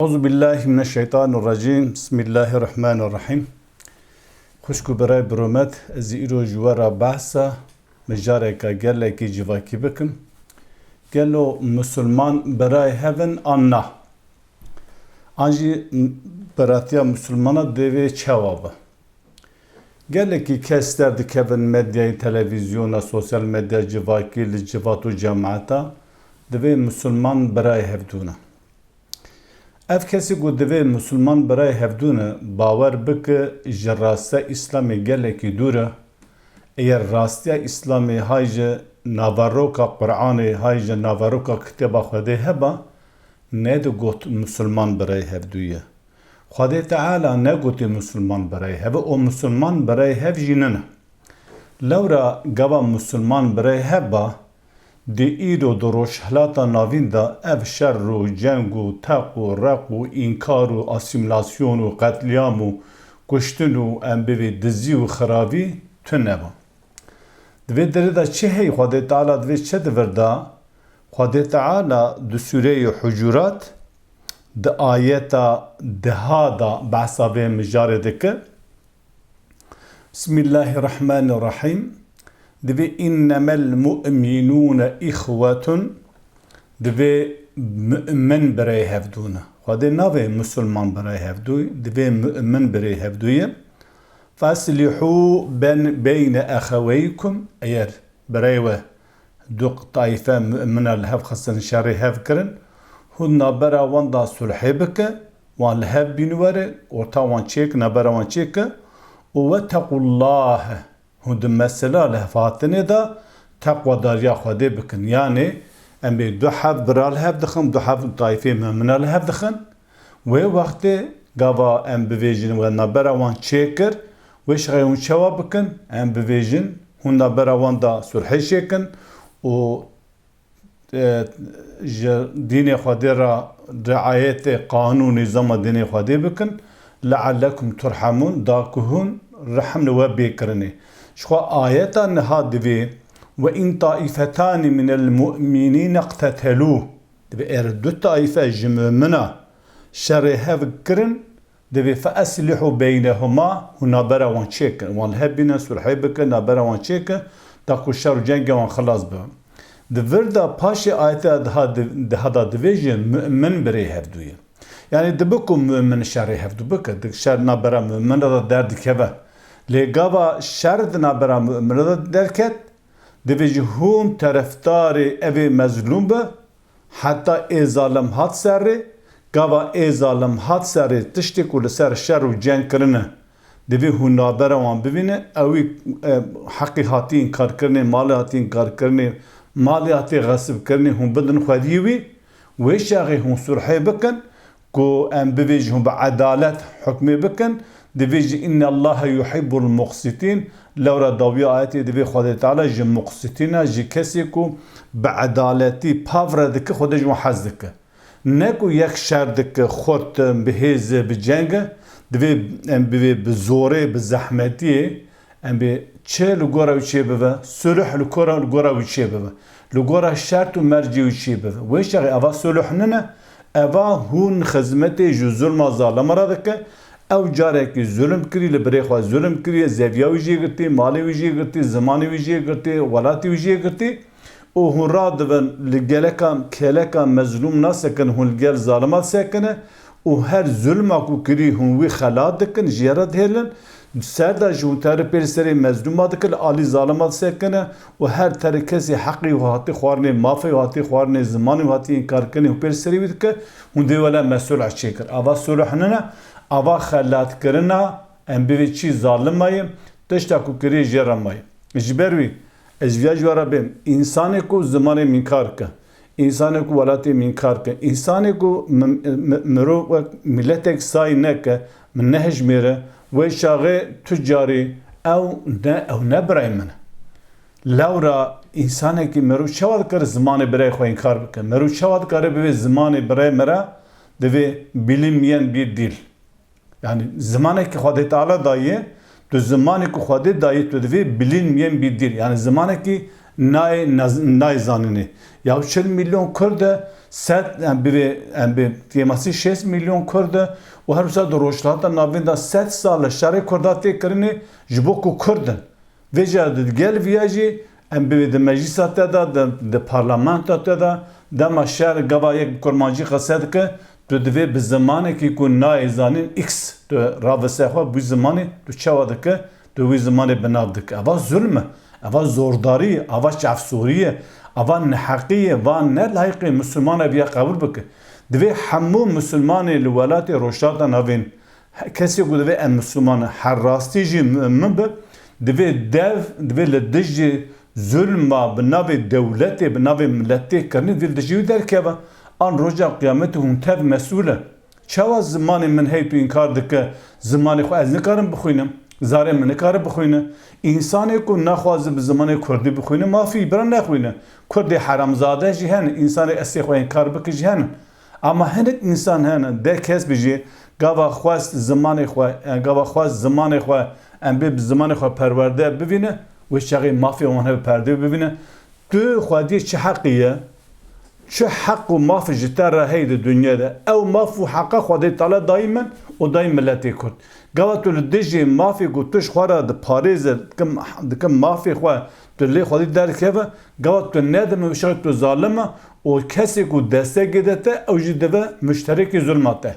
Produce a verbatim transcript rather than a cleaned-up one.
Euzu billahi mineşşeytanirracim. Bismillahirrahmanirrahim. Xwişk û birayê bi rûmet, ez ê îro ji we re behsa mijareke gelekî civakî bikim. Gelo misilman birayê hev in an na? An jî biratiya misilmana divê çawa be? Gelekî kes derdikevin medyayê, televîzyona, sosyal medya, civakî, li civat û cemaeta, divê misilman birayê hev dû ne. Ev kesî ku divê misilman birayê hev dû ne, bawer bike ji rastiya Îslamê gelekî dûr e. Eger rastiya Îslamê hay ji naveroka Qur'anê, hay ji naveroka kitêba Xwedê heba, nedigot misilman birayê hev dû ye. Xwedê Teala negotê misilman birayê hev e, û misilman birayê hev jî nine. Lewra gava misilman birayê hev ba, di îro di Rojhilata Navîn de ev şer û ceng û teq û req û înkar û asîmîlasyon û qetlîam û kuştin û em bivê dizî û xiravî tune ba. Di vê derê de çi heyî? Xwedê Teala divê çi di vir de? Xwedê Teala di Sûreyê Hucurat di ayeta deha de behsa vê mijarê dike. Bismillahirrahmanirrahim. Divê innemel mu'minûne ihwetun. Divê mu'min birayê hev dû ne. Xwedê navê misilman birayê hev dû, divê mu'min birayê hev dû ye. Feslihû ben beyne exeweykum, eger birayê we du taîfe mu'mina li hev xistin, şerê hev kirin, hûn nabera wan da sulhê bike, wan li hev bîn were, orta wan çêk, nabera wan çêke, û wetequllahe, hûn di mesela li hev hatinê de teqwadariya Xwedê bikin. Yanê em ê du heb bira li hev dixin, du heb taîfê mu'mina li hev dixin. Wê wextê gava em bivêjin we nabera wan çêkir, wê şixê hûn çawa bikin? Em bivêjin hûn nabera wan da sulhê çêkin û, e, ji dînê Xwedê re riayetê qanûn û nîzama dînê Xwedê bikin. Leallekum turhemûn, da ku hûn rehm li we bê kirinê. Ji xwe ayeta niha divê, "Ve in taîfetanî minel mu'minîne iqtetelû." Divê eger du taîfe ji mumina şerê hev kirin, divê "Fe eslihû beynehuma", hûn nabera wan çêkin. Wan li hev bînin, sulhê bikin, nabera wan çêkin, da ku şer û cengê wan xilas bibe. Di vir de paşê ayeta daha di-, daha da divê jî mu'min birê hev dû ye. Yanî dibe ku mu'min şerê hev dû bike, di şer nabera mu'min re de derdikeve. Lê gava şer di nabera mu'min re de derket, divê jî hûn terefdarê evê mezlûm be, heta ê zalim hat serê, gava ê zalim hat serê, tiştê ku li ser şer û ceng kirine, divê hûn nabera wan bivîne, ewî, e, heqî hatî înkarkirinê, malê hatî înkarkirinê, malê hatî xesibkirinê, hûn bidin xwediyê wî, wê çaxê hûn sulhê bikin, ku em bivêjin hûn bi edalet hukmê bikin, divê jî "Inne Allahe yuhibbul muqsitîn", lewra dawiya ayetê divê Xwedê Teala ji muqsitîn e, ji kesê ku bi edaletî pav re dike, Xwedê ji wan hez dike. Ne ku yek şer dike, xurt, bi hêz e, bi ceng e, divê em bivê bi zorê, bi zehmetiyê, em bê çi li gora wî çêbibe, sulh li gora, li gora wî çêbibe. Li gora şert û mercê wî çêbibe. Wê çaxê eva sulh nine, eva hûn xizmetê ji zulma zalima re dike. Ew carekî zulm kirî, li birê xwe zulm kiriye, zeviya wî jê girtî, malê wî jê girtî, zimanê wî jê girtî, welatê wî jê girtî. Û hûn radibin li geleka kêleka mezlûm nasekin, hûn li gel zalima disekine û her zulma ku kirî hûn wî xelat dikin, ji yê re dihêlin, ser de ji hûn terî pêl serê mezlûma dikin, li alî zalima disekine û her terî kesî heqî wî hatî xwarinê, mafê wî hatî xwarinê, zimanê wî hatî înkarkirinê hûn pêl serê wî dike, hûn dê wele me sulh çêkir. Ava sulh nine, ava xelatkirina, em bivê çî zalima ye, tişta ku kirî jê re maye. Ji ber wî, ez viya ji we re bêm, însanê ku zimanê min kar ke, însanê ku welatê min kar ke, însanê ku mi-, mi-, mirov wek miletek say neke, min nehijmêre, wê çaxê tu carî ew ne, ew ne birayê min e. Lewra însanekî mirov çawa dikare zimanê birayê xwe înkar bike? Mirov çawa dikare bivê zimanê birayê me re divê bilinmeyen bir dil? Yani zimanekî Xwedê Teala daye, tu zimanê ku Xwedê daye, tu divê bilinmeyen bir dil. Yani zimanekî Nayê naz-, nayê zanînê. Ya çil milyon Kurd e, sed, em bivê, em bi kêmasî şêst milyon Kurd e û her wisa di Rojhilata Navîn de sed sal e şerê Kurda tê kirinê ji bo ku Kurd in. Vêca di gel viya jî em bivê di meclîsa te de, di, di parlamenta te de, dema şer gava yek bi kurmancî qise dike, tu divê bi zimanekî ku nayê zanîn X tu ravise xwe, bi zimanê tu çawa dike, tu wî zimanê bi nav dike. Eva zulm e, eva zordarî ye, eva çavsorî ye, eva neheqî ye, va ne layiqê misilman e viya qebûl bike. Divê hemû misilmanê li welatê Rojhilata Navîn, he-, kesê ku divê em misilman in, her rastî jî mi-, min bi, divê dev, divê li dijî zulma bi navê dewletê, bi navê miletê kirinê, divê li dijî wî derkeve. An roja qiyametê hûn tev mesûl in. Çawa zimanê min hey tu înkar dike, zimanê xwe ez nikarim bixwînim, zarê min nikare bixwîne. Însanê ku naxwaze bi zimanê kurdî bixwîne, mafî bira nexwîne. Kurdê heramzade jî hene, însanê esê xwe înkar bike jî hene. Ama hinek însan hene, de kes bijî, gava xwest zimanê xwe, e, gava xwest zimanê xwe, em bê bi zimanê xwe perwerde bivîne, wê çaxê mafê wan hebe perdê bivîne. Tu xwediyê çi heqî ye? Çi heq û maf ji te re heye di dinyê de? Ew maf û heqa Xwedê Teala dayî min û dayî miletê Kurd. Gava tu li dijî mafê ku tu ji xwe re diparêze, dikim, dikim mafê xwe, tu lê Xwedî derkeve, gava tu nedime û şex tu zalim e û kesê ku destek gide te, ew jî dibe muşterekî zulma te.